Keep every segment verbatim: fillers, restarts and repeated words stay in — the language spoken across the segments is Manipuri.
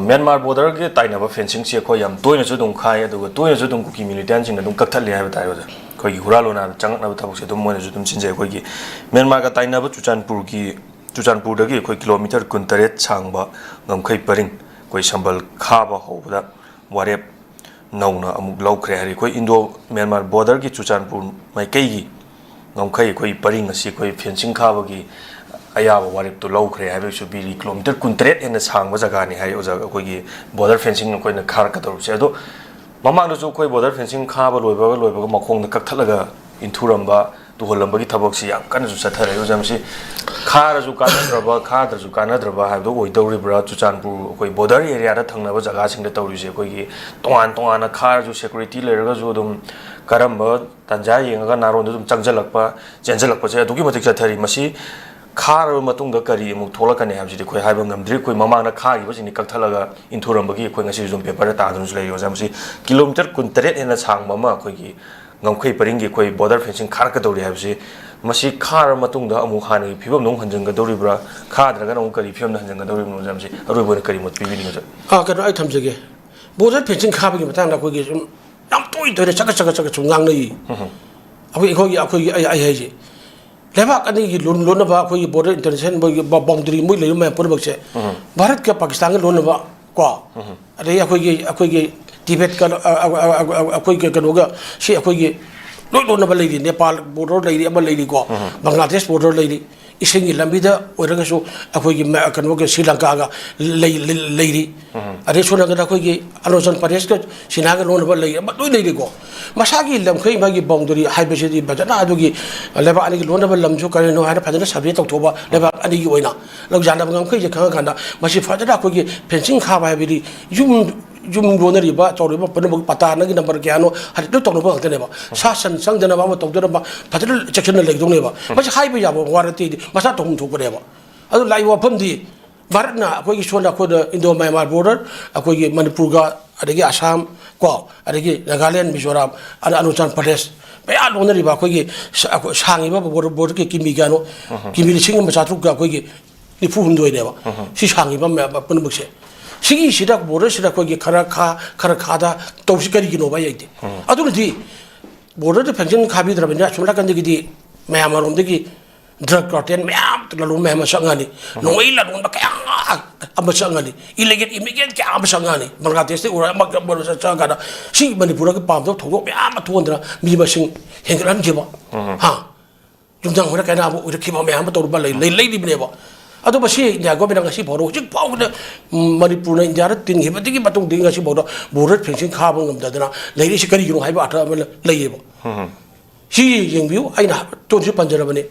ꯃ꯭ꯌꯥꯟꯃꯥꯔ ꯕꯣꯔꯗꯔꯒꯤ ꯇꯥꯏꯅꯕ ꯐꯦꯟꯁꯤꯡꯁꯦ ꯑꯩꯈꯣꯏ ꯌꯥꯝ ꯇꯣꯏꯅꯁꯨ ꯑꯗꯨꯝ ꯈꯥꯏ, ꯑꯗꯨꯒ ꯇꯣꯏꯅꯁꯨ ꯑꯗꯨꯝ ꯀꯨꯀꯤ ꯃꯤꯂꯤꯇꯦꯟꯁꯤꯡꯅ ꯑꯗꯨꯝ ꯀꯛꯊꯠꯂꯦ ꯍꯥꯏꯕ ꯇꯥꯔꯦ ꯑꯣꯖꯥ꯫ ꯑꯩꯈꯣꯏꯒꯤ ꯍꯨꯔꯥꯜ ꯂꯣꯟꯅ ꯆꯪꯉꯛꯅꯕ ꯊꯕꯛꯁꯦ ꯑꯗꯨꯝ ꯃꯣꯏꯅꯁꯨ ꯑꯗꯨꯝ ꯁꯤꯟꯖꯩ꯫ ꯑꯩꯈꯣꯏꯒꯤ ꯃ꯭ꯌꯥꯟꯃꯥꯔꯒ ꯇꯥꯏꯅꯕ ꯆꯨꯔꯆꯥꯟꯄꯨꯔꯒꯤ, ꯆꯨꯔꯆꯥꯟꯄꯨꯔꯗꯒꯤ ꯑꯩꯈꯣꯏ ꯀꯤꯂꯣꯃꯤꯇꯔ ꯀꯨꯟꯇꯔꯦꯠ ꯁꯥꯡꯕ ꯉꯝꯈꯩ ꯄꯔꯤꯡ, ꯑꯩꯈꯣꯏ ꯁꯝꯕꯜ ꯈꯥꯕ ꯍꯧꯕꯗ ꯋꯥꯔꯦꯞ ꯅꯧꯅ ꯑꯃꯨꯛ ꯂꯧꯈ꯭ꯔꯦ ꯍꯥꯏꯔꯤ꯫ ꯑꯩꯈꯣꯏ ꯏꯟꯗꯣ ꯃ꯭ꯌꯥꯟꯃꯥꯔ ꯕꯣꯔꯗꯔꯒꯤ ꯆꯨꯔꯆꯥꯟꯄꯨꯔ ꯃꯥꯏꯀꯩꯒꯤ ꯉꯝꯈꯩ ꯑꯩꯈꯣꯏ ꯄꯔꯤꯡ ꯑꯁꯤ ꯑꯩꯈꯣꯏ ꯐꯦꯟꯁꯤꯡ ꯈꯥꯕꯒꯤ ꯑꯌꯥꯕ ꯋꯥꯔꯦꯞꯇꯨ ꯂꯧꯈ꯭ꯔꯦ ꯍꯥꯏꯕꯒꯤꯁꯨ ꯄꯤꯔꯤ꯫ ꯀꯤꯂꯣꯃꯤꯇꯔ ꯀꯨꯟꯇꯔꯦꯠ ꯍꯦꯟꯅ ꯁꯥꯡꯕ ꯖꯒꯥꯅꯤ ꯍꯥꯏ ꯑꯣꯖꯥ, ꯑꯩꯈꯣꯏꯒꯤ ꯕꯣꯔꯗꯔ ꯐꯦꯟꯁꯤꯡ ꯑꯩꯈꯣꯏꯅ ꯈꯥꯔꯛꯀꯗꯧꯔꯤꯕꯁꯦ꯫ ꯑꯗꯣ ꯃꯃꯥꯡꯗꯁꯨ ꯑꯩꯈꯣꯏ ꯕꯣꯔꯗꯔ ꯐꯦꯟꯁꯤꯡ ꯈꯥꯕ ꯂꯣꯏꯕꯒ ꯂꯣꯏꯕꯒ ꯃꯈꯣꯡꯗ ꯀꯛꯊꯠꯂꯒ ꯏꯟꯊꯨꯔꯝꯕ, ꯇꯨꯍꯜꯂꯝꯕꯒꯤ ꯊꯕꯛꯁꯤ ꯌꯥꯝ ꯀꯟꯅꯁꯨ ꯆꯠꯊꯔꯦ ꯑꯣꯖꯥ꯫ ꯃꯁꯤ ꯈꯥꯔꯁꯨ ꯀꯥꯟꯅꯗ꯭ꯔꯕ, ꯈꯥꯗ꯭ꯔꯁꯨ ꯀꯥꯟꯅꯗ꯭ꯔꯕ ꯍꯥꯏꯕꯗꯣ ꯑꯣꯏꯗꯧꯔꯤꯕ꯭ꯔꯥ? ꯆꯨꯔꯆꯥꯟꯄꯨꯔ ꯑꯩꯈꯣꯏ ꯕꯣꯔꯗꯔ ꯑꯦꯔꯤꯌꯥꯗ ꯊꯪꯅꯕ ꯖꯒꯥꯁꯤꯡꯗ ꯇꯧꯔꯤꯁꯦ, ꯑꯩꯈꯣꯏꯒꯤ ꯇꯣꯉꯥꯟ ꯇꯣꯉꯥꯟꯅ ꯈꯥꯔꯁꯨ, ꯁꯦꯀ꯭ꯌꯨꯔꯤꯇꯤ ꯂꯩꯔꯒꯁꯨ ꯑꯗꯨꯝ ꯀꯔꯝꯕ ꯇꯥꯟꯖꯥ ꯌꯦꯡꯉꯒ ꯅꯥꯔꯣꯟꯗ ꯑꯗꯨꯝ ꯆꯪꯁꯤꯜꯂꯛꯄ, ꯆꯦꯟꯁꯤꯜꯂꯛꯄꯁꯦ ꯑꯗꯨꯛꯀꯤ ꯃꯇꯤꯛ ꯆꯠꯊꯔꯤ꯫ ꯃꯁꯤ ꯈꯥꯔꯕ ꯃꯇꯨꯡꯗ ꯀꯔꯤ ꯑꯃꯨꯛ ꯊꯣꯛꯂꯛꯀꯅꯤ ꯍꯥꯏꯕꯁꯤꯗꯤ ꯑꯩꯈꯣꯏ ꯍꯥꯏꯕ ꯉꯝꯗ꯭ꯔꯤ꯫ ꯑꯩꯈꯣꯏ ꯃꯃꯥꯡꯗ ꯈꯥꯈꯤꯕꯁꯤꯡꯗꯤ ꯀꯛꯊꯠꯂꯒ ꯏꯟꯊꯨꯔꯝꯕꯒꯤ ꯑꯩꯈꯣꯏ ꯉꯁꯤꯁꯨ ꯑꯗꯨꯝ ꯄꯦꯄꯔꯗ ꯇꯥꯗꯨꯅꯁꯨ ꯂꯩꯔꯤ ꯑꯣꯖꯥ꯫ ꯃꯁꯤ ꯀꯤꯂꯣꯃꯤꯇꯔ ꯀꯨꯟꯇꯔꯦꯠ ꯍꯦꯟꯅ ꯁꯥꯡꯕ ꯑꯃ ꯑꯩꯈꯣꯏꯒꯤ ꯉꯝꯈꯩ ꯄꯔꯤꯡꯒꯤ ꯑꯩꯈꯣꯏ ꯕꯣꯔꯗꯔ ꯐꯦꯟꯁꯤꯡ ꯈꯥꯔꯛꯀꯗꯧꯔꯤ ꯍꯥꯏꯕꯁꯤ, ꯃꯁꯤ ꯈꯥꯔꯕ ꯃꯇꯨꯡꯗ ꯑꯃꯨꯛ ꯍꯥꯟꯅꯒꯤ ꯐꯤꯕꯝꯗ ꯑꯃꯨꯛ ꯍꯟꯖꯤꯟꯒꯗꯧꯔꯤꯕ꯭ꯔꯥ? ꯈꯥꯗ꯭ꯔꯒꯅ ꯑꯃꯨꯛ ꯀꯔꯤ ꯐꯤꯕꯝꯗ ꯍꯟꯖꯤꯟꯒꯗꯧꯔꯤꯕꯅꯣ ꯑꯣꯖꯥ? ꯃꯁꯤ ꯑꯔꯣꯏꯕ ꯑꯣꯏꯅ ꯀꯔꯤ ꯃꯣꯠ ꯄꯤꯕꯤꯅꯤꯡꯕ ꯑꯣꯖꯥ? ꯑꯥ, ꯀꯩꯅꯣ ꯑꯩ ꯊꯝꯖꯒꯦ꯫ ꯕꯣꯔꯗꯔ ꯐꯦꯟꯁꯤꯡ ꯈꯥꯕꯒꯤ ꯃꯇꯥꯡꯗ ꯑꯩꯈꯣꯏꯒꯤ ꯁꯨꯝ ꯌꯥꯝ ꯇꯣꯏ ꯇꯣꯏꯅ ꯆꯒꯠ ꯆꯒꯠ ꯆꯒꯠ ꯁꯨꯝ ꯉꯥꯡꯅꯩ꯫ ꯑꯩꯈꯣꯏ, ꯑꯩꯈꯣꯏꯒꯤ, ꯑꯩꯈꯣꯏꯒꯤ, ꯑꯩ, ꯑꯩ ꯍꯥꯏꯁꯦ, ꯂꯩꯕꯥꯛ ꯑꯅꯤꯒꯤ ꯂꯣꯟ-, ꯂꯣꯟꯅꯕ ꯑꯩꯈꯣꯏꯒꯤ ꯕꯣꯔꯗꯔ ꯏꯟꯇꯔꯅꯦꯁꯅꯦꯜ ꯃꯣꯏꯒꯤ ꯕ-, ꯕꯥꯎꯟꯗꯔꯤ ꯃꯣꯏ ꯂꯩꯕ ꯃꯌꯥꯝ ꯄꯨꯝꯅꯃꯛꯁꯦ ꯚꯥꯔꯠꯀ ꯄꯥꯀꯤꯁꯇꯥꯟꯒ ꯂꯣꯟꯅꯕ ꯀꯣ, ꯑꯗꯩ ꯑꯩꯈꯣꯏꯒꯤ, ꯑꯩꯈꯣꯏꯒꯤ ꯇꯤꯕꯦꯠꯀ, ꯑ, ꯑ, ꯑ, ꯑ, ꯑ, ꯑꯩꯈꯣꯏꯒꯤ ꯀꯩꯅꯣꯒ, ꯁꯤ ꯑꯩꯈꯣꯏꯒꯤ ꯂꯣꯏ ꯂꯣꯟꯅꯕ ꯂꯩꯔꯤ꯫ ꯅꯦꯄꯥꯜ ꯕꯣꯔꯗꯔ ꯂꯩꯔꯤ, ꯑꯃ ꯂꯩꯔꯤꯀꯣ, ꯕꯪꯒ꯭ꯂꯥꯗꯦꯁ ꯕꯣꯔꯗꯔ ꯂꯩꯔꯤ꯫ ꯏꯁꯤꯡꯒꯤ ꯂꯝꯕꯤꯗ ꯑꯣꯏꯔꯒꯁꯨ ꯑꯩꯈꯣꯏꯒꯤ ꯃ-, ꯀꯩꯅꯣꯒ ꯁ꯭ꯔꯤ ꯂꯪꯀꯥꯒ ꯂꯩ-, ꯂꯩ-, ꯂꯩꯔꯤ꯫ ꯑꯗꯩ ꯁꯣꯝ ꯅꯥꯀꯟꯗ ꯑꯩꯈꯣꯏꯒꯤ ꯑꯔꯨꯅꯥꯆꯜ ꯄ꯭ꯔꯗꯦꯁꯀ ꯆꯤꯅꯥꯒ ꯂꯣꯟꯅꯕ ꯂꯩ, ꯑꯃ ꯂꯣꯏ ꯂꯩꯔꯤꯀꯣ꯫ ꯃꯁꯥꯒꯤ ꯂꯝꯈꯩ ꯃꯥꯒꯤ ꯕꯥꯎꯟꯗꯔꯤ ꯍꯥꯏꯕꯁꯤꯗꯤ ꯐꯖꯅ ꯑꯗꯨꯒꯤ ꯂꯩꯕꯥꯛ ꯑꯅꯤꯒꯤ ꯂꯣꯟꯅꯕ ꯂꯝꯁꯨ ꯀꯔꯤꯅꯣ ꯍꯥꯏꯅ ꯐꯖꯅ ꯁꯔꯚꯦ ꯇꯧꯊꯣꯛꯑꯕ, ꯂꯩꯕꯥꯛ ꯑꯅꯤꯒꯤ ꯑꯣꯏꯅ ꯂꯧ ꯌꯥꯅꯕ ꯉꯝꯈꯩꯁꯦ ꯈꯪꯉꯀꯥꯟꯗ ꯃꯁꯤ ꯐꯖꯅ ꯑꯩꯈꯣꯏꯒꯤ ꯐꯦꯟꯁꯤꯡ ꯈꯥꯕ ꯍꯥꯏꯕꯗꯤ ꯌꯨꯝ, ꯌꯨꯝ ꯂꯣꯟꯅꯔꯤꯕ ꯇꯧꯔꯤꯕ ꯄꯨꯝꯅꯃꯛ ꯄꯇꯥ ꯅꯪꯒꯤ ꯅꯝꯕꯔ ꯀꯌꯥꯅꯣ ꯍꯥꯏꯗꯤ ꯂꯣꯏ ꯇꯧꯅꯕ ꯉꯥꯛꯇꯅꯦꯕ꯫ ꯁꯥ ꯁꯟ ꯆꯪꯗꯅꯕ ꯑꯃ ꯇꯧꯗꯅꯕ ꯐꯖꯅ ꯆꯦꯛꯁꯤꯟꯅ ꯂꯩꯗꯧꯅꯦꯕ꯫ ꯃꯁꯤ ꯍꯥꯏꯕ ꯌꯥꯕ ꯋꯥ ꯅꯠꯇꯦ, ꯃꯁꯥ ꯇꯧꯐꯝ ꯊꯣꯛꯄꯅꯦꯕ꯫ ꯑꯗꯨ ꯂꯥꯛꯏꯕ ꯋꯥꯐꯝꯗꯤ ꯚꯥꯔꯠꯅ ꯑꯩꯈꯣꯏꯒꯤ ꯁꯣꯝꯗ ꯑꯩꯈꯣꯏꯗ ꯏꯟꯗꯣ ꯃꯌꯥꯟꯃꯥꯔ ꯕꯣꯔꯗꯔ, ꯑꯩꯈꯣꯏꯒꯤ ꯃꯅꯤꯄꯨꯔꯒ, ꯑꯗꯒꯤ ꯑꯁꯥꯝ ꯀꯣ, ꯑꯗꯒꯤ ꯅꯥꯒꯥꯂꯦꯟ, ꯃꯤꯖꯣꯔꯥꯝ, ꯑꯗ ꯑꯔꯨꯅꯥꯆꯜ ꯄ꯭ꯔꯗꯦꯁ ꯃꯌꯥ ꯂꯣꯟꯅꯔꯤꯕ ꯑꯩꯈꯣꯏꯒꯤ ꯁ-, ꯑꯩꯈꯣꯏ ꯁꯥꯡꯉꯤꯕ ꯕꯣꯔꯗꯔ, ꯕꯣꯔꯗꯔꯒꯤ ꯀꯤꯃꯤ ꯀꯌꯥꯅꯣ? ꯀꯤꯃꯤ ꯂꯤꯁꯤꯡ ꯑꯃ ꯆꯥꯇ꯭ꯔꯨꯛꯀ ꯑꯩꯈꯣꯏꯒꯤ ꯅꯤꯐꯨ ꯍꯨꯝꯗꯣꯏꯅꯦꯕ꯫ ꯁꯤ ꯁꯥꯡꯉꯤꯕ ꯃꯌꯥꯝ ꯄꯨꯝꯅꯃꯛꯁꯦ꯫ ꯁꯤꯒꯤꯁꯤꯗ border ꯁꯤꯗ ꯑꯩꯈꯣꯏꯒꯤ ꯈꯔ ꯈꯥ ꯈꯔ ꯈꯥꯗ ꯇꯧꯁꯤ ꯀꯔꯤꯒꯤꯅꯣꯕ ꯑꯩꯗꯤ? ꯑꯗꯨꯅꯗꯤ border ꯗ fencing ꯈꯥꯕꯤꯗ꯭ꯔꯕꯅꯤꯅ ꯑꯁꯣꯝ ꯅꯥꯀꯟꯗꯒꯤꯗꯤ ꯃꯌꯥꯝ ꯑꯃꯔꯣꯝꯗꯒꯤ drug cartel ꯃꯌꯥꯝ, ꯂꯂꯣꯟ ꯃꯌꯥꯝ ꯑꯃ ꯆꯪꯉꯅꯤ꯫ ꯅꯣꯡꯃꯩ ꯂꯂꯣꯟꯕ ꯀꯌꯥ ꯑꯃ ꯆꯪꯉꯅꯤ꯫ Illegal immigrant ꯀꯌꯥ ꯑꯃ ꯆꯪꯉꯅꯤ꯫ ꯕꯪꯒ꯭ꯂꯥꯗꯦꯁꯇꯒꯤ ꯑꯣꯏꯔꯣ ꯑꯃ ꯑꯃ ꯆꯪꯉꯀꯥꯟꯗ ꯁꯤ ꯃꯅꯤꯄꯨꯔꯗꯒꯤ ꯄꯥꯝꯗꯕ ꯊꯧꯗꯣꯛ ꯃꯌꯥꯝ ꯑꯃ ꯊꯣꯛꯍꯟꯗꯅ ꯃꯤ ꯃꯁꯤꯡ ꯍꯦꯟꯒꯠꯍꯟꯈꯤꯕ꯫ ꯍꯥ? ꯌꯨꯝꯊꯪ ꯍꯣꯏꯅ ꯀꯥꯏꯅꯕ ꯑꯣꯏꯔꯛꯈꯤꯕ ꯃꯌꯥꯝ ꯑꯃ ꯇꯧꯔꯨꯕ ꯂꯩ, ꯂꯩ, ꯂꯩꯔꯤꯕꯅꯦꯕ꯫ ꯑꯗꯣ ꯃꯁꯤ ꯏꯟꯗꯤꯌꯥ ꯒꯣꯔꯃꯦꯟꯅ ꯉꯁꯤ ꯐꯥꯎꯕ, ꯍꯧꯖꯤꯛ ꯐꯥꯎꯕꯗ, ꯎꯝ, ꯃꯅꯤꯄꯨꯔꯅ ꯏꯟꯗꯤꯌꯥꯗ ꯇꯤꯟꯈꯤꯕꯗꯒꯤ ꯃꯇꯨꯡꯗꯒꯤ ꯉꯁꯤ ꯐꯥꯎꯗ border fencing ꯈꯥꯕ ꯉꯝꯗꯗꯅ ꯂꯩꯔꯤꯁꯤ ꯀꯔꯤꯒꯤꯅꯣ ꯍꯥꯏꯕ ꯑꯥꯔꯊ ꯑꯃ ꯂꯩꯌꯦꯕ꯫ ꯁꯤ ꯌꯦꯡꯕꯤꯌꯨ, ꯑꯩꯅ ꯇꯣꯟꯁꯨ ꯄꯟꯖꯔꯕꯅꯤ꯫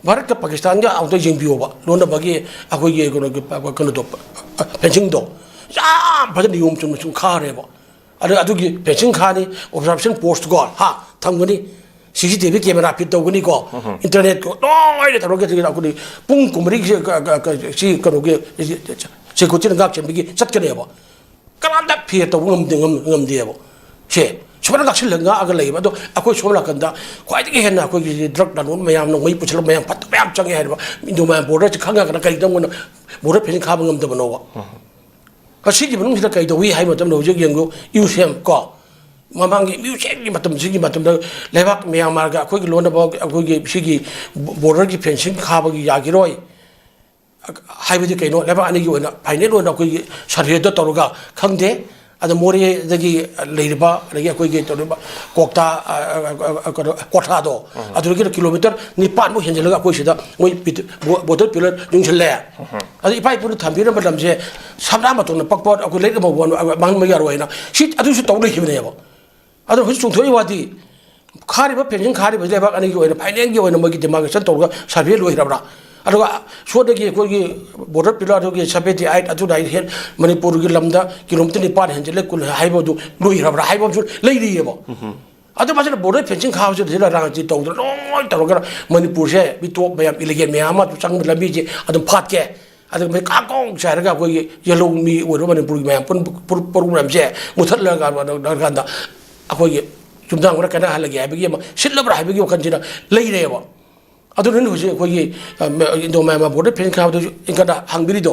ꯚꯥꯔꯠꯀ ꯄꯥꯀꯤꯁꯇꯥꯟꯒ ꯑꯃꯨꯛꯇ ꯌꯦꯡꯕꯤꯌꯣꯕ, ꯂꯣꯟꯅꯕꯒꯤ ꯑꯩꯈꯣꯏꯒꯤ ꯀꯩꯅꯣꯒꯤ, ꯀꯩꯅꯣꯗꯣ, fencing ꯗꯣ ꯌꯥꯝ ꯐꯖꯅ ꯅꯤꯌꯣꯝ ꯆꯨꯝꯅ ꯁꯨꯝ ꯈꯥꯔꯦꯕ꯫ ꯑꯗ ꯑꯗꯨꯒꯤ fencing ꯈꯥꯅꯤ, observation post ꯀꯣ, ꯍꯥ, ꯊꯝꯒꯅꯤ꯫ CCTV camera fit ꯇꯧꯒꯅꯤꯀꯣ꯫ Internet ꯀꯣ, ꯂꯣꯏꯅ ꯇꯧꯔꯒ ꯑꯩꯈꯣꯏꯗꯤ ꯄꯨꯡ ꯀꯨꯟꯃꯔꯤ ꯁꯤ, ꯀ-, ꯀ-, ꯀ-, ꯁꯤ ꯀꯩꯅꯣꯒꯤ security ꯅ ꯉꯥꯛ ꯁꯦꯟꯕꯒꯤ ꯆꯠꯀꯅꯦꯕ꯫ ꯀꯅꯥꯝꯇ ꯐꯦ ꯇꯧꯕ ꯉꯝꯗꯦ, ꯉꯝ-, ꯉꯝꯗꯦꯕ꯫ ꯁꯦ, ꯁꯨꯃꯥꯏꯅ ꯉꯥꯛꯁꯤꯜꯂꯒ ꯉꯥꯛꯑꯒ ꯂꯩꯌꯦꯕ꯫ ꯑꯗꯣ ꯑꯩꯈꯣꯏ ꯁꯣꯝ ꯅꯥꯀꯟꯗ ꯈ꯭ꯋꯥꯏꯗꯒꯤ ꯍꯦꯟꯅ ꯑꯩꯈꯣꯏꯒꯤ drug ꯂꯂꯣꯟ ꯃꯌꯥꯝꯅ ꯃꯩ ꯄꯨꯁꯤꯜꯂꯛꯄ ꯃꯌꯥꯝ, ꯐꯠꯇꯕ ꯃꯌꯥꯝ ꯆꯪꯉꯦ ꯍꯥꯏꯔꯤꯕ ꯏꯟꯗꯣ ꯃꯌꯥꯝ border ꯁꯤ ꯈꯪꯉꯒꯅ ꯀꯔꯤꯗꯧꯕꯅꯣ border fencing ꯈꯥꯕ ꯉꯝꯗꯕꯅꯣꯕ? ꯃꯁꯤꯒꯤ ꯃꯅꯨꯡꯁꯤꯗ ꯀꯩꯗꯧꯏ ꯍꯥꯏꯕ ꯃꯇꯝꯗ, ꯍꯧꯖꯤꯛ ꯌꯦꯡꯉꯨ, ꯏꯌꯨꯁꯦꯝ ꯀꯣ, ꯃꯃꯥꯡꯒꯤ ꯏꯌꯨꯁꯦꯝꯒꯤ ꯃꯇꯝꯁꯤꯒꯤ ꯃꯇꯝꯗ ꯂꯩꯕꯥꯛ ꯃ꯭ꯌꯥꯟꯃꯥꯔꯒ ꯑꯩꯈꯣꯏꯒꯤ ꯂꯣꯟꯅꯕ, ꯑꯩꯈꯣꯏꯒꯤ ꯁꯤꯒꯤ border ꯒꯤ fencing ꯈꯥꯕꯒꯤ ꯌꯥꯈꯤꯔꯣꯏ ꯍꯥꯏꯕꯗꯤ ꯀꯩꯅꯣ, ꯂꯩꯕꯥꯛ ꯑꯅꯤꯒꯤ ꯑꯣꯏꯅ final ꯑꯣꯏꯅ ꯑꯩꯈꯣꯏꯒꯤ survey ꯗ ꯇꯧꯔꯒ ꯈꯪꯗꯦ꯫ ꯑꯗ ꯃꯣꯔꯦꯗꯒꯤ ꯂꯩꯔꯤꯕ, ꯑꯗꯒꯤ ꯑꯩꯈꯣꯏꯒꯤ ꯇꯧꯔꯤꯕ ꯀꯣꯛꯇꯥ, ꯑ, ꯑ, ꯑ, ꯑ, ꯀꯩꯅꯣ, ꯀꯣꯊꯥꯗꯣ, ꯑꯗꯨꯗꯒꯤꯅ kilometre ꯅꯤꯄꯥꯟꯃꯨꯛ ꯍꯦꯟꯖꯤꯜꯂꯒ ꯑꯩꯈꯣꯏ ꯁꯤꯗ ꯃꯣꯏ ꯄꯤꯠ-, ꯕꯣ-, border pillar ꯌꯨꯡꯁꯤꯜꯂꯦ꯫ ꯑꯗ ꯏꯄꯥ ꯏꯄꯨꯅ ꯊꯝꯕꯤꯔꯝꯕ ꯂꯝꯁꯦ ꯁꯝꯅꯥ ꯃꯇꯣꯟꯅ ꯄꯛꯄ, ꯑꯩꯈꯣꯏ ꯂꯩꯔꯛ ꯑꯃ ꯃꯥꯡꯍꯟꯕ ꯌꯥꯔꯣꯏ ꯍꯥꯏꯅ ꯁꯤ ꯑꯗꯨꯁꯨ ꯇꯧ ꯂꯩꯈꯤꯕꯅꯦꯕ꯫ ꯑꯗꯣ ꯍꯧꯖꯤꯛ ꯆꯣꯡꯊꯣꯛꯏ ꯋꯥꯗꯤ, ꯈꯥꯔꯤꯕ fencing ꯈꯥꯔꯤꯕꯁꯤ ꯂꯩꯕꯥꯛ ꯑꯅꯤꯒꯤ ꯑꯣꯏꯅ final ꯒꯤ ꯑꯣꯏꯅ ꯃꯣꯏꯒꯤ demarcation ꯇꯧꯔꯒ survey ꯂꯣꯏꯈ꯭ꯔꯕ꯭ꯔꯥ? ꯑꯗꯨꯒ ꯁꯣꯝꯗꯒꯤ ꯑꯩꯈꯣꯏꯒꯤ border pillar ꯑꯗꯨꯒꯤ seventy eight ꯑꯗꯨꯅ ꯑꯩ ꯍꯦꯟ ꯃꯅꯤꯄꯨꯔꯒꯤ ꯂꯝꯗ kilometre ꯅꯤꯄꯥꯟ ꯍꯦꯟꯖꯤꯜꯂꯦ ꯀꯨꯟ ꯍꯥꯏꯕ ꯑꯗꯨ ꯂꯣꯏꯈ꯭ꯔꯕ꯭ꯔꯥ ꯍꯥꯏꯕ ꯑꯃꯁꯨ ꯂꯩꯔꯤꯑꯕ꯫ ꯑꯗꯣ ꯃꯁꯤꯅ border fencing ꯈꯥꯕꯁꯤꯗ ꯁꯤꯗ ꯔꯥꯖꯅꯤꯇꯤ ꯇꯧꯗꯅ ꯂꯣꯏ ꯇꯧꯔꯒ ꯃꯅꯤꯄꯨꯔꯁꯦ ꯃꯤꯇꯣꯞ ꯃꯌꯥꯝ, illegal ꯃꯌꯥꯝ ꯑꯃ ꯆꯪꯕ ꯂꯝꯕꯤꯁꯦ ꯑꯗꯨꯝ ꯐꯥꯠꯀꯦ꯫ ꯑꯗꯨꯒ ꯃꯁꯤ ꯀꯥꯡꯀꯣꯡ ꯆꯥꯏꯔꯒ ꯑꯩꯈꯣꯏꯒꯤ ꯌꯦꯜꯍꯧ ꯃꯤ ꯑꯣꯏꯔꯤꯕ ꯃꯅꯤꯄꯨꯔꯒꯤ ꯃꯌꯥꯝ ꯄꯨꯝ-, ꯄꯨꯔꯨ-, ꯄꯨꯔꯨ ꯃꯌꯥꯝꯁꯦ ꯃꯨꯊꯠꯂꯒ ꯀꯥꯟꯗ ꯑꯩꯈꯣꯏꯒꯤ ꯆꯨꯝꯊꯥꯡ ꯑꯣꯏꯅ ꯀꯥꯏꯅꯍꯜꯂꯒꯦ ꯍꯥꯏꯕꯒꯤ ꯑꯃ ꯁꯤꯜꯂꯕ꯭ꯔꯥ ꯍꯥꯏꯕꯒꯤ ꯋꯥꯈꯜꯁꯤꯅ ꯂꯩꯔꯦꯕ꯫ ꯑꯗꯨꯅꯅꯤ ꯍꯧꯖꯤꯛ ꯑꯩꯈꯣꯏꯒꯤ, ꯑ, ꯃ-, ꯏꯟꯗꯣ ꯃꯌꯥꯟꯃꯥꯔ border fencing ꯈꯥꯕꯗꯁꯨ ꯏꯟꯀꯟꯅ ꯍꯪꯕꯤꯔꯤꯗꯣ꯫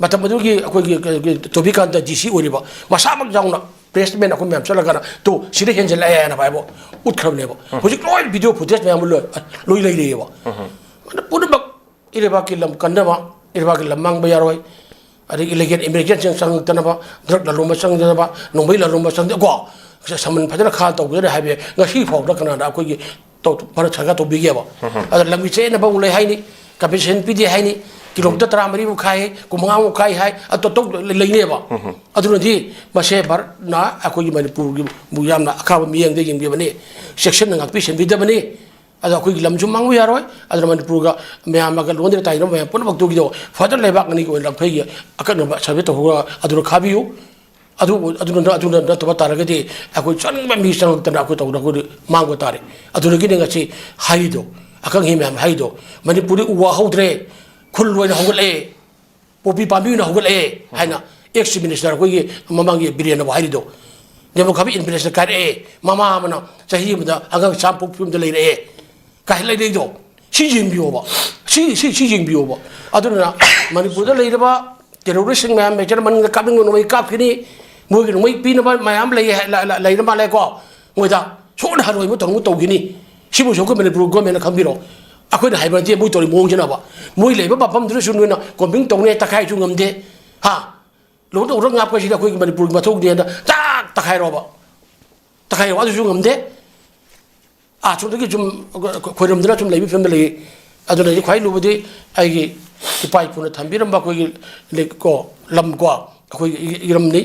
ꯃꯇꯝ ꯑꯗꯨꯒꯤ ꯑꯩꯈꯣꯏꯒꯤ, ꯑꯩꯈꯣꯏꯒꯤ ꯇꯣꯕꯤꯀꯥꯟꯇ ꯗꯤ ꯁꯤ ꯑꯣꯏꯔꯤꯕ, ꯃꯁꯥꯃꯛ ꯌꯥꯎꯅ ꯄ꯭ꯔꯦꯁꯃꯦꯟ ꯑꯩꯈꯣꯏ ꯃꯌꯥꯝ ꯆꯠꯂꯒꯅ, "ꯇꯨ, ꯁꯤꯗ ꯍꯦꯟꯖꯜꯂꯛꯑꯦꯅ" ꯍꯥꯏꯕ ꯎꯠꯈ꯭ꯔꯕꯅꯦꯕ꯫ ꯍꯧꯖꯤꯛ ꯂꯣꯏ ꯚꯤꯗꯤꯑꯣ ꯐꯨꯇꯦꯖ ꯃꯌꯥꯝ ꯑꯃ ꯂꯣꯏ, ꯂꯣꯏ ꯂꯩꯔꯛꯑꯦꯕ꯫ ꯑꯗꯨ ꯄꯨꯝꯅꯃꯛ ꯏꯔꯩꯕꯥꯛꯀꯤ ꯂꯝ ꯀꯟꯅꯕ, ꯏꯔꯩꯕꯥꯛꯀꯤ ꯂꯝ ꯃꯥꯡꯕ ꯌꯥꯔꯣꯏ꯫ ꯑꯗꯒꯤ ꯏꯂꯤꯒꯦꯜ ꯏꯃꯤꯒ꯭ꯔꯦꯟꯁꯤꯡ ꯆꯪꯉꯛꯇꯅꯕ, ꯗ꯭ꯔꯒ ꯂꯂꯣꯟꯕ ꯆꯪꯗꯅꯕ, ꯅꯣꯡꯃꯩ ꯂꯂꯣꯟꯕ ꯆꯪꯗ-, ꯀꯣ, ꯁꯃꯟ ꯐꯖꯅ ꯈꯥ ꯇꯧꯒꯗ꯭ꯔꯥ ꯍꯥꯏꯕ ꯉꯁꯤ ꯐꯥꯎꯗ ꯀꯅꯥꯅ ꯑꯩꯈꯣꯏꯒꯤ ꯇꯧ-, ꯐꯔ ꯁꯔꯀꯥꯔ ꯇꯧꯕꯤꯒꯦꯕ? ꯑꯗ ꯂꯝꯕꯤ ꯆꯦꯟꯅꯕ ꯑꯃꯨꯛ ꯂꯩ ꯍꯥꯏꯅꯤ, ꯀꯝꯄꯦꯟꯁꯦꯁꯟ ꯄꯤꯗꯦ ꯍꯥꯏꯅꯤ, ꯀꯤꯂꯣꯃꯤꯇꯔ ꯇꯔꯥꯃꯔꯤꯃꯨꯛ ꯈꯥꯏ, ꯀꯨꯟꯃꯉꯥꯃꯨꯛ ꯈꯥꯏ ꯍꯥꯏ, ꯑꯇꯣꯞ ꯑꯇꯣꯞ ꯂꯩꯅꯦꯕ꯫ ꯑꯗꯨꯅꯗꯤ ꯃꯁꯦ ꯚꯥꯔꯠꯅ ꯑꯩꯈꯣꯏꯒꯤ ꯃꯅꯤꯄꯨꯔꯒꯤꯕꯨ ꯌꯥꯝꯅ ꯑꯈꯥꯕ ꯃꯤꯠꯌꯦꯡꯗ ꯌꯦꯡꯕꯤꯕꯅꯤ, ꯆꯦꯛꯁꯤꯟꯅ ꯉꯥꯛꯄꯤ ꯁꯦꯟꯕꯤꯗꯕꯅꯤ꯫ ꯑꯗꯣ ꯑꯩꯈꯣꯏꯒꯤ ꯂꯝꯁꯨ ꯃꯥꯡꯕ ꯌꯥꯔꯣꯏ꯫ ꯑꯗꯨꯅ ꯃꯅꯤꯄꯨꯔꯒ ꯃꯌꯥꯝꯒ ꯂꯣꯟꯗ ꯇꯥꯏꯅꯕ ꯃꯌꯥꯝ ꯄꯨꯝꯅꯃꯛꯇꯨꯒꯤꯗꯣ ꯐꯔꯗꯔ ꯂꯩꯕꯥꯛ ꯑꯅꯤꯒꯤ ꯑꯣꯏꯅ ꯂꯝꯈꯩꯒꯤ ꯑꯀꯛꯅꯕ ꯁꯔꯚꯦ ꯇꯧꯍꯧꯔꯒ ꯑꯗꯨꯅ ꯈꯥꯕꯤꯌꯨ꯫ ꯑꯗꯨ, ꯑꯗꯨꯅ, ꯑꯗꯨꯅ ꯅꯠꯇꯕ ꯇꯥꯔꯒꯗꯤ ꯑꯩꯈꯣꯏ ꯆꯪꯅꯤꯡꯕ ꯃꯤ ꯆꯪꯂꯛꯇꯅ ꯑꯩꯈꯣꯏ ꯇꯧꯗꯅ ꯑꯩꯈꯣꯏꯗꯤ ꯃꯥꯡꯕ ꯇꯥꯔꯦ꯫ ꯑꯗꯨꯗꯒꯤꯅꯤ ꯉꯁꯤ ꯍꯥꯏꯔꯤꯗꯣ, ꯑꯈꯪ ꯑꯍꯩ ꯃꯌꯥꯝ ꯍꯥꯏꯔꯤꯗꯣ, ꯃꯅꯤꯄꯨꯔꯗꯤ ꯎ ꯋꯥ ꯍꯧꯗ꯭ꯔꯦ, ꯈꯨꯜ ꯂꯣꯏꯅ ꯍꯧꯒꯠꯂꯛꯑꯦ꯫ ꯄꯣꯄꯤ ꯄꯥꯝꯕꯤ ꯑꯣꯏꯅ ꯍꯧꯒꯠꯂꯛꯑꯦ ꯍꯥꯏꯅ ꯑꯦꯛꯁ ꯆꯤꯐ ꯃꯤꯅꯤꯁꯇꯔ ꯑꯩꯈꯣꯏꯒꯤ ꯃꯃꯥꯡꯒꯤ ꯕꯤꯔꯦꯟꯅꯕꯨ ꯍꯥꯏꯔꯤꯗꯣ꯫ ꯗꯦꯃꯣꯒ꯭ꯔꯥꯐꯤꯛ ꯏꯟꯐ꯭ꯂꯦꯁꯟ ꯀꯥꯏꯔꯛꯑꯦ, ꯃꯃꯥ ꯑꯃꯅ ꯆꯍꯤ ꯑꯃꯗ ꯑꯉꯥꯡ ꯆꯥꯝ ꯄꯣꯛꯄ ꯐꯤꯕꯝꯗ ꯂꯩꯔꯛꯑꯦ ꯀꯥꯏ ꯂꯩꯔꯛꯏꯗꯣ꯫ ꯁꯤ ꯌꯦꯡꯕꯤꯌꯣꯕ꯫ ꯁꯤ ꯁꯤ ꯁꯤ ꯌꯦꯡꯕꯤꯌꯣꯕ꯫ ꯑꯗꯨꯅ ꯃꯅꯤꯄꯨꯔꯗ ꯂꯩꯔꯤꯕ ꯇꯦꯔꯣꯔꯤꯁꯁꯤꯡ ꯃꯌꯥꯝ ꯂꯩꯖꯔ ꯃꯅꯤꯡꯗ ꯀꯥꯞꯅꯤꯡꯕ ꯅꯣꯡꯃꯩ ꯀꯥꯞꯈꯤꯅꯤ, ꯃꯣꯏꯒꯤ ꯅꯣꯡꯃꯩ ꯄꯤꯅꯕ ꯃꯌꯥꯝ ꯂꯩ ꯂꯩꯔ ꯃꯥꯜꯂꯦꯀꯣ꯫ ꯃꯣꯏꯗ ꯁꯣꯏꯅ ꯍꯔꯣꯏꯕ ꯊꯧꯔꯝ ꯇꯧꯈꯤꯅꯤ꯫ ꯁꯤꯕꯨꯁꯨ ꯑꯩꯈꯣꯏ ꯃꯅꯤꯄꯨꯔ ꯒꯣꯔꯃꯦꯟꯅ ꯈꯪꯕꯤꯔꯣ꯫ ꯑꯩꯈꯣꯏꯅ ꯍꯥꯏꯕ ꯅꯠꯇꯦ ꯃꯣꯏ ꯇꯧꯔꯤ ꯃꯑꯣꯡꯁꯤꯅꯕ꯫ ꯃꯣꯏ ꯂꯩꯕ ꯃꯐꯝꯗꯨꯗꯁꯨ ꯅꯣꯏꯅ ꯀꯣꯝꯕꯤꯡ ꯇꯧꯅꯦ, ꯇꯛꯈꯥꯏꯁꯨ ꯉꯝꯗꯦ꯫ ꯍꯥ? ꯂꯣꯟꯗ ꯎꯔꯛ ꯉꯥꯛꯄꯁꯤꯗꯤ ꯑꯩꯈꯣꯏꯒꯤ ꯃꯅꯤꯄꯨꯔꯒꯤ ꯃꯊꯧꯅꯦꯅ ꯆꯥꯛ ꯇꯛꯈꯥꯏꯔꯣꯕ꯫ ꯇꯛꯈꯥꯏꯔꯣ, ꯑꯗꯨꯁꯨ ꯉꯝꯗꯦ꯫ ꯑꯥ, ꯁꯣꯝꯗꯒꯤ ꯁꯨꯝ ꯈꯣꯏꯔꯝꯗꯅ ꯁꯨꯝ ꯂꯩꯕ ꯐꯤꯕꯝꯗ ꯂꯩꯌꯦ꯫ ꯑꯗꯨꯅ ꯑꯩ ꯈ꯭ꯋꯥꯏ ꯂꯨꯕꯗꯤ ꯑꯩꯒꯤ ꯏꯄꯥ ꯏꯄꯨꯅ ꯊꯝꯕꯤꯔꯝꯕ ꯑꯩꯈꯣꯏꯒꯤ ꯂꯩ-, ꯀꯣ, ꯂꯝ ꯀꯣ, ꯑꯩꯈꯣꯏꯒꯤ ꯏ-, ꯏꯔꯝꯅꯤ꯫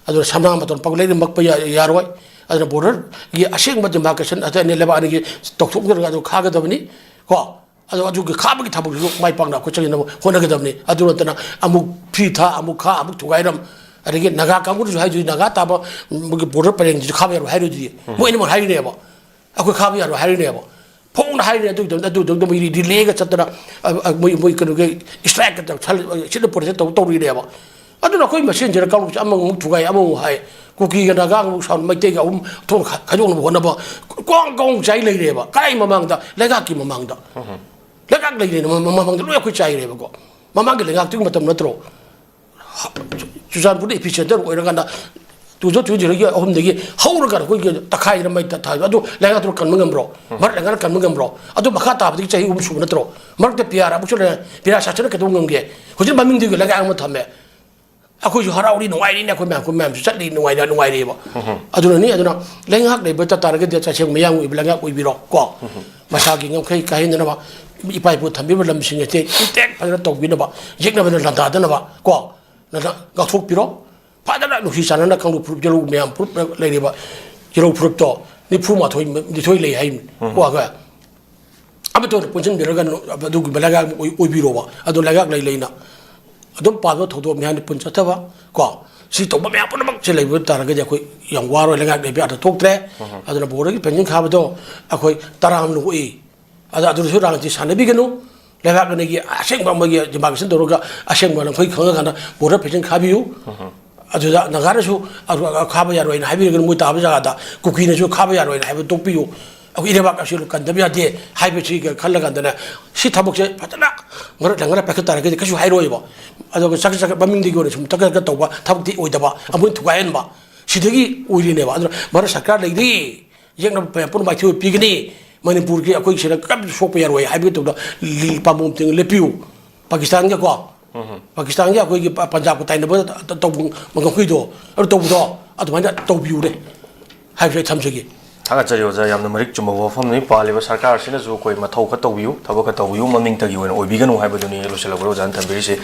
ꯑꯗꯨꯅ ꯁꯅꯥ ꯃꯇꯝ ꯄꯥꯛ ꯂꯩꯔꯝꯃꯛꯄ ꯌꯥ-, ꯌꯥꯔꯣꯏ꯫ ꯑꯗꯨꯅ ꯕꯣꯔꯗꯔꯒꯤ ꯑꯁꯦꯡꯕ ꯗꯤꯃꯥꯔꯀꯦꯁꯟ ꯑꯇꯩ ꯑꯅꯤ ꯂꯩꯕꯥꯛ ꯑꯅꯤꯒꯤ ꯇꯧꯊꯣꯛꯅꯔꯒ ꯑꯗꯨ ꯈꯥꯒꯗꯕꯅꯤ ꯀꯣ꯫ ꯑꯗꯣ ꯑꯗꯨꯒꯤ ꯈꯥꯕꯒꯤ ꯊꯕꯛꯁꯨ ꯃꯥꯏ ꯄꯥꯛꯅ ꯑꯩꯈꯣꯏ ꯆꯪꯅꯕ ꯍꯣꯠꯅꯒꯗꯕꯅꯤ꯫ ꯑꯗꯨ ꯅꯠꯇꯅ ꯑꯃꯨꯛ ꯐꯤ ꯊꯥ, ꯑꯃꯨꯛ ꯈꯥ, ꯑꯃꯨꯛ ꯊꯨꯒꯥꯏꯔꯝ, ꯑꯗꯒꯤ ꯅꯥꯒꯥ ꯀꯥꯡꯕꯨꯅꯁꯨ ꯍꯥꯏꯗꯣꯏ, ꯅꯥꯒꯥ ꯇꯥꯕ ꯃꯣꯏꯒꯤ ꯕꯣꯔꯗꯔ ꯄꯔꯦꯡꯁꯤꯁꯨ ꯈꯥꯕ ꯌꯥꯔꯣꯏ ꯍꯥꯏꯔꯣꯏꯗꯣꯏ꯫ ꯃꯣꯏ ꯑꯅꯤꯃꯛ ꯍꯥꯏꯔꯤꯅꯦꯕ, ꯑꯩꯈꯣꯏ ꯈꯥꯕ ꯌꯥꯔꯣꯏ ꯍꯥꯏꯔꯤꯅꯦꯕ꯫ ꯐꯣꯡꯅ ꯍꯥꯏꯔꯤꯅꯦ꯫ ꯑꯗꯨꯒꯤꯗꯃꯛꯇ, ꯑꯗꯨꯒꯤꯗꯃꯛꯇ ꯃꯣꯏ ꯔꯤꯂꯦꯒ ꯆꯠꯇꯅ, ꯑ, ꯑ, ꯃꯣꯏ, ꯃꯣꯏ ꯀꯩꯅꯣꯒꯤ ꯁꯤꯗ ꯄ꯭ꯔꯣꯇꯦꯁ ꯇꯧ-, ꯇꯧꯔꯤꯅꯦꯕ꯫ ꯑꯗꯨꯅ ꯑꯩꯈꯣꯏ ꯃꯁꯦꯟꯁꯤꯅ ꯀꯥꯡꯂꯨꯞꯁꯦ ꯑꯃꯃꯨꯛ ꯊꯨꯒꯥꯏ, ꯑꯃꯃꯨꯛ ꯍꯥꯏ, ꯀꯨꯀꯤꯒ ꯅꯥꯒꯥꯒ ꯑꯃꯨꯛ ꯁꯥꯎꯅ, ꯃꯩꯇꯩꯒ ꯑꯍꯨꯝ ꯊꯣꯛꯅ ꯈꯥ-, ꯈꯥꯏꯗꯣꯛꯅꯕ ꯍꯣꯠꯅꯕ ꯀ꯭ꯋꯥꯡ ꯀ꯭ꯋꯥꯡ ꯆꯥꯏ ꯂꯩꯔꯦꯕ꯫ ꯀꯗꯥꯏ ꯃꯃꯥꯡꯗ? ꯂꯩꯉꯥꯛꯀꯤ ꯃꯃꯥꯡꯗ꯫ ꯂꯩꯉꯥꯛ ꯂꯩꯔꯦꯅ ꯃ-, ꯃ-, ꯃꯃꯥꯡꯗ ꯂꯣꯏ ꯑꯩꯈꯣꯏ ꯆꯥꯏꯔꯦꯕꯀꯣ꯫ ꯃꯃꯥꯡꯒꯤ ꯂꯩꯉꯥꯛꯇꯨꯒꯤ ꯃꯇꯝ ꯅꯠꯇ꯭ꯔꯣ? ꯆꯨꯔꯆꯥꯟꯄꯨꯔꯗ ꯏꯄꯤ ꯁꯦꯟꯇꯔ ꯑꯣꯏꯔꯀꯥꯟꯗ ꯇꯨ ꯊꯥꯎꯖꯟ ꯇ꯭ꯋꯦꯟꯇꯤ ꯊ꯭ꯔꯤꯒꯤ ꯑꯍꯨꯝꯗꯒꯤ ꯍꯧꯔꯒ ꯑꯩꯈꯣꯏꯒꯤ ꯇꯛꯈꯥꯏꯗꯅ ꯃꯩ ꯊꯥ-, ꯊꯥ-, ꯑꯗꯨ ꯂꯩꯉꯥꯛꯇꯨꯅ ꯀꯟꯕ ꯉꯝꯕ꯭ꯔꯣ? ꯃꯔꯛ ꯂꯩꯉꯥꯛꯅ ꯀꯟꯕ ꯉꯝꯕ꯭ꯔꯣ? ꯑꯗꯨ ꯃꯈꯥ ꯇꯥꯕꯗꯒꯤ ꯆꯍꯤ ꯑꯍꯨꯝ ꯁꯨꯕ ꯅꯠꯇ꯭ꯔꯣ? ꯃꯔꯛꯇ ꯄꯤ ꯑꯥꯔ ꯑꯃꯨꯛꯁꯨ ꯂꯩꯔꯦ, ꯄꯤ ꯑꯥꯔ ꯁꯥꯁꯟꯅ ꯀꯩꯗꯧꯕ ꯉꯝꯒꯦ? ꯍꯧꯖꯤꯛ ꯃꯃꯤꯡꯗꯨꯒꯤ ꯂꯩꯉꯥꯛ ꯑꯃ ꯊꯝꯃꯦ꯫ ꯑꯩꯈꯣꯏꯁꯨ ꯍꯔꯥꯎꯔꯤ, ꯅꯨꯡꯉꯥꯏꯔꯤꯅꯦ, ꯑꯩꯈꯣꯏ ꯃꯌꯥꯝ, ꯑꯩꯈꯣꯏ ꯃꯌꯥꯝꯁꯨ ꯆꯠꯂꯤ, ꯅꯨꯡꯉꯥꯏꯅ, ꯅꯨꯡꯉꯥꯏꯔꯤꯕ꯫ ꯑꯗꯨꯅꯅꯤ꯫ ꯑꯗꯨꯅ ꯂꯩꯉꯥꯛ ꯂꯩꯕ ꯇꯥꯔꯒꯗꯤ ꯇꯁꯦꯡ ꯃꯌꯥꯝ ꯑꯣꯏꯕ ꯂꯩꯉꯥꯛ ꯑꯣꯏꯕꯤꯔꯣ ꯀꯣ꯫ ꯃꯁꯥꯒꯤ ꯉꯝꯈꯩ ꯀꯥꯏꯍꯟꯗꯅꯕ, ꯏꯄꯥ ꯏꯄꯨ ꯊꯝꯕꯤꯕ ꯂꯝꯁꯤꯡ ꯑꯁꯤ intact ꯐꯖꯅ ꯇꯧꯕꯤꯅꯕ, ꯌꯦꯛꯅꯕꯅ ꯂꯥꯟꯗꯥꯗꯅꯕ ꯀꯣ꯫ ꯅꯠꯇ꯭ꯔ ꯉꯥꯛꯊꯣꯛꯄꯤꯔꯣ꯫ ꯐꯖꯅ ꯅꯨꯡꯁꯤ ꯆꯥꯟꯅꯅ ꯀꯥꯡꯂꯨꯞ ꯐꯨꯔꯨꯞ, ꯌꯦꯂꯧ ꯃꯌꯥꯝ ꯐꯨꯔꯨꯞ ꯂꯩꯔꯤꯕ ꯌꯦꯂꯧ ꯐꯨꯔꯨꯞꯇꯣ ꯅꯤꯐꯨ ꯃꯥꯊꯣꯏ, ꯅꯤꯊꯣꯏ ꯂꯩ ꯍꯥꯏ꯫ ꯀꯣ, ꯑꯩꯈꯣꯏ ꯑꯃꯠꯇ ꯑꯣꯏꯅ ꯄꯨꯟꯁꯤꯟꯕꯤꯔꯒ ꯅꯣ-, ꯑꯗꯨꯒꯨꯝꯕ ꯂꯩꯉꯥꯛ ꯑꯃ ꯑꯣꯏ-, ꯑꯣꯏꯕꯤꯔꯣꯕ꯫ ꯑꯗꯣ ꯂꯩꯉꯥꯛ ꯂꯩ ꯂꯩꯅ ꯑꯗꯨꯝ ꯄꯥꯟꯕ ꯊꯧꯗꯣꯛ ꯃꯌꯥꯝꯅ ꯄꯨꯟ ꯆꯠꯊꯕ ꯀꯣ꯫ ꯁꯤ ꯇꯧꯕ ꯃꯌꯥꯝ ꯄꯨꯝꯅꯃꯛꯁꯦ ꯂꯩꯕ ꯇꯥꯔꯒꯗꯤ ꯑꯩꯈꯣꯏ ꯌꯥꯝ ꯋꯥꯔꯣꯏ, ꯂꯩꯉꯥꯛ ꯂꯩꯕ ꯌꯥꯗ ꯊꯣꯛꯇ꯭ꯔꯦ꯫ ꯑꯗꯨꯅ ꯕꯣꯔꯗꯔꯒꯤ ꯐꯦꯟꯁꯤꯡ ꯈꯥꯕꯗꯣ ꯑꯩꯈꯣꯏ ꯇꯔꯥꯝꯅ ꯑꯣꯛꯏ꯫ ꯑꯗ ꯑꯗꯨꯗꯁꯨ ꯔꯥꯖꯅꯤꯇꯤ ꯁꯥꯟꯅꯕꯤꯒꯅꯨ꯫ ꯂꯩꯕꯥꯛ ꯑꯅꯤꯒꯤ ꯑꯁꯦꯡꯕ ꯃꯣꯏꯒꯤ ꯗꯤꯃꯥꯔꯀꯦꯁꯟ ꯇꯧꯔꯒ ꯑꯁꯦꯡꯕ ꯂꯝꯈꯩ ꯈꯪꯉꯀꯥꯟꯗ ꯕꯣꯔꯗꯔ ꯐꯦꯟꯁꯤꯡ ꯈꯥꯕꯤꯌꯨ꯫ ꯑꯗꯨꯗ ꯅꯥꯒꯥꯅꯁꯨ ꯑꯗꯨ ꯈꯥꯕ ꯌꯥꯔꯣꯏꯅ ꯍꯥꯏꯕꯤꯔꯒꯅ ꯃꯣꯏ ꯇꯥꯕ ꯖꯒꯥꯗ ꯀꯨꯀꯤꯅꯁꯨ ꯈꯥꯕ ꯌꯥꯔꯣꯏꯅ ꯍꯥꯏꯕ ꯇꯣꯛꯄꯤꯌꯨ꯫ ꯑꯩꯈꯣꯏ ꯏꯔꯩꯕꯥꯛ ꯑꯁꯤ ꯀꯟꯗꯕ ꯌꯥꯗꯦ ꯍꯥꯏꯕꯁꯤꯒ ꯈꯜꯂꯀꯥꯟꯗꯅ ꯁꯤ ꯊꯕꯛꯁꯦ ꯐꯖꯅ ꯉꯔ ꯂꯪꯉꯔ ꯄꯥꯏꯈꯠ ꯇꯥꯔꯒꯗꯤ ꯀꯩꯁꯨ ꯍꯥꯏꯔꯣꯏꯕ꯫ ꯑꯗꯨꯒ ꯆꯥꯛ ꯆꯥꯛ ꯃꯃꯤꯡꯗꯒꯤ ꯑꯣꯏꯅ ꯁꯨꯝ ꯇꯛ ꯇꯛ ꯇꯧꯕ ꯊꯕꯛꯇꯤ ꯑꯣꯏꯗꯕ, ꯑꯃꯨꯛ ꯊꯨꯒꯥꯏꯍꯟꯕ, ꯁꯤꯗꯒꯤ ꯑꯣꯏꯔꯤꯅꯦꯕ꯫ ꯑꯗꯨꯅ ꯃꯔꯛ ꯁꯔꯀꯥꯔ ꯂꯩꯔꯤ, ꯌꯦꯛꯅꯕ ꯃꯌꯥꯝ ꯄꯨꯝꯅꯃꯛ ꯃꯥꯏꯊꯤꯕ ꯄꯤꯒꯅꯤ꯫ ꯃꯅꯤꯄꯨꯔꯒꯤ ꯑꯩꯈꯣꯏ ꯁꯤꯗ ꯀꯔꯤꯝꯇ ꯁꯣꯛꯄ ꯌꯥꯔꯣꯏ ꯍꯥꯏꯕꯒꯤ ꯇꯧꯕꯗ ꯂꯤ-, ꯄꯥꯝꯕꯣꯝ ꯇꯤꯡ ꯂꯦꯞꯄꯤꯌꯨ꯫ ꯄꯥꯀꯤꯁꯇꯥꯟꯒꯀꯣ, ꯄꯥꯀꯤꯁꯇꯥꯟꯒꯤ ꯑꯩꯈꯣꯏꯒꯤ ꯄ-, ꯄꯟꯖꯥꯕꯀ ꯇꯥꯏꯅꯕ ꯇ-, ꯇꯧꯕ ꯉꯝꯈꯩꯗꯣ, ꯑꯗꯨ ꯇꯧꯕꯗꯣ ꯑꯗꯨꯃꯥꯏꯅ ꯇꯧꯕꯤꯌꯨꯅꯦ ꯍꯥꯏꯕꯁꯨ ꯑꯩ ꯊꯝꯖꯒꯦ꯫ ꯊꯥꯒꯠꯆꯔꯤ ꯑꯣꯖꯥ, ꯌꯥꯝꯅ ꯃꯔꯤꯛ ꯆꯨꯝꯕ ꯋꯥꯐꯝꯅꯤ꯫ ꯄꯥꯜꯂꯤꯕ ꯁꯔꯀꯥꯔꯁꯤꯅꯁꯨ ꯑꯩꯈꯣꯏ ꯃꯊꯧ ꯈꯔ ꯇꯧꯕꯤꯌꯨ, ꯊꯕꯛ ꯈꯔ ꯇꯧꯕꯤꯌꯨ, ꯃꯃꯤꯡꯇꯒꯤ ꯑꯣꯏꯅ ꯑꯣꯏꯕꯤꯒꯅꯨ ꯍꯥꯏꯕꯗꯨꯅꯤ ꯂꯣꯏꯁꯤꯜꯂꯛꯄꯗ ꯑꯣꯖꯥꯅ ꯊꯝꯕꯤꯔꯤꯁꯤ꯫